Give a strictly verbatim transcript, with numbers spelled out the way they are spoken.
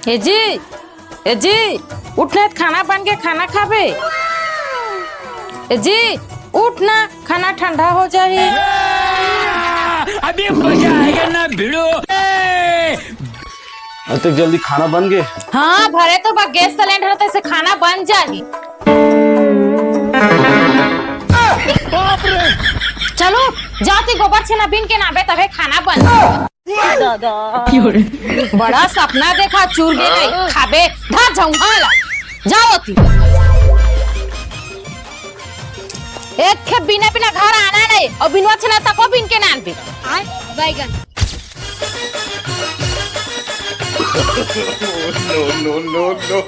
ए जी, ए जी, उठ ना, खाना बन के खाना खाबे। ए जी, उठ ना, खाना ठंडा हो जाही। अभी मजा आएगा ना भिड़ो। अतेक जल्दी खाना बन गे? हाँ, भरे तो बा गैस सिलेंडर, तैसे खाना बन जाही। चलो, जाती गोबर छेना बीन के नाबे, तभे खाना बन। बड़ा सपना देखा, चूर गे नहीं खाबे, धा झौंघा ला। जाओ ती। एक खेप बिना बिना घर आना नहीं, और बिनवा छेना तको बीन के नानबे। बैगन। No, no, no, no।